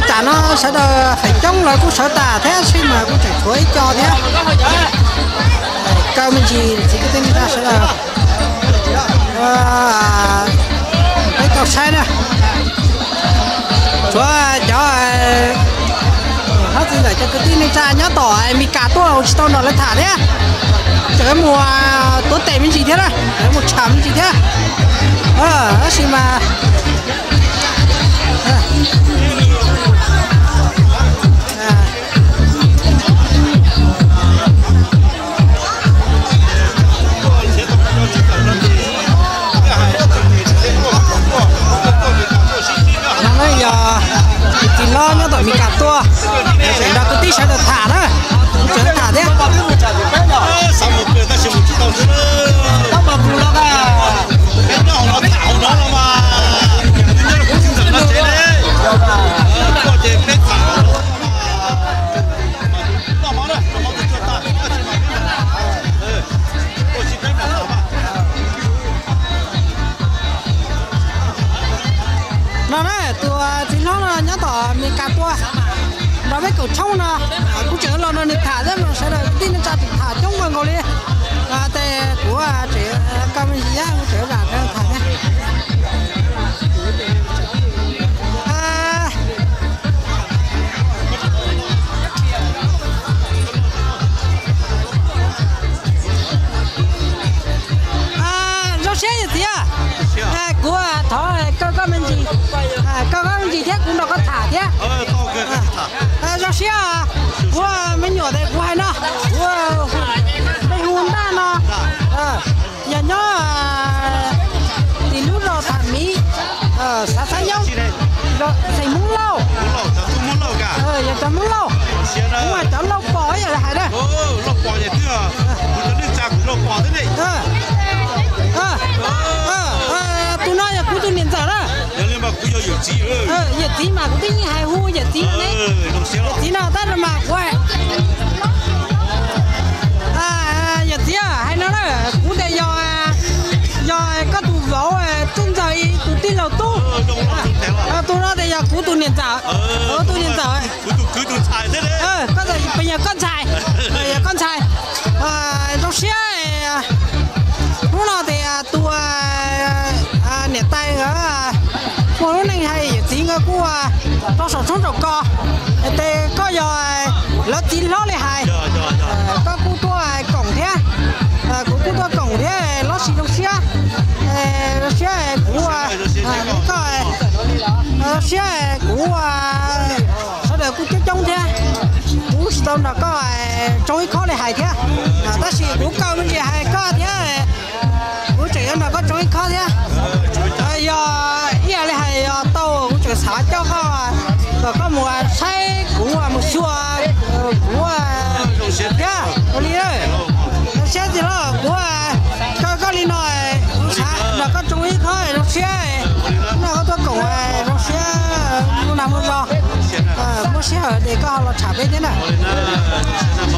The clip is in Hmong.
Tam no sawv daws feem coob lawv kuj sawv tas thiab sis mas kuj tseem tshuav ib co thiab. Kaw me ntsis txiv kwv tij neej tsa sawv daws peb tau saib na. Tshuav cov hlob txiv ntxawm cov kwv tij neej tsa nyob tom Mes Kas tuaj tsis tau nrog lawv tham thiab. Tseem mus tuav tes me ntsis thiab na, tseem mus tsham me ntsis thiab. Tab sis mas no yog txiv hlob nyob tom Mes Kas tuaj, tseem nrog kwv tij sawv daws tham na, tseem tham thiab. No na, tus txiv hlob no nyob tom Mes Kas tuaj nrog peb kaum tshoob no, kuv tseem los nrog nws tham thiab, sawv daws kwv tij neej tsa tseem tham coob kawg nkaus li. Ces kuv tseem kaw me ntsis thiab kuv tseem zam tham thiab. Zoo siab yawm txiv, kuv thov kaw koj me ntsis, kaw koj me ntsis thiab kuv nrog koj tham thiab. Zoo siab, kuv me nyuam tes kuv hais no, kuv peb hu Ntaj no, yog nyob tim lub zos Tham Miv, xav Xav Yoob, xeem Hmoob Lauj, yog cov Hmoob Lauj, kuv mas cov Lauj Pom yam li hais na. Tus no yog kuv tus niam ntxawm na. Yawm txiv mas kuv twb yeej hais hu yawm txiv no ne. Yawm txiv no tab sis mas kuv yawm txiv hais no na, kuv tes yog, yog koj tus vauv Txuj Ntxawg tus tij laug tub. Tus no tes yog kuv tus niam ntxawm, kuv tus niam ntxawm. Yog koj ntxhais, yog koj ntxhais. Zoo siab, hnub no tes tus niam tais muaj lub neej hais yawm txiv nkawd kuj rau saum tshoob saum kos, tes koj yog lawv txiv hlob li hais, koj kuj tuaj koom thiab, kuv kuj tuaj koom thiab, lub siab zoo siab, zoo siab kuv, koj, zoo siab kuv, sawv daws kuj coob coob thiab, kuv tsis tau nrog koj tsoo ib khob li hais thiab, tab sis kuv kaw me ntsis hais koj thiab, kuv tseem yuav nrog koj tsoo ib khob thiab. Yog ib yam li hais yog tau kuv tseem xav coj koj kom koj mus saib kuv mus xyuas kuv thiab ua li. Zoo siab tiag los kuv kaw koj li no, kuv xav nrog koj tsoo ib khob zoo siab, nrog koj tuaj koom zoo siab, mus nag mus zog, muaj sij hawm ces koj ho los tsham peb thiab na.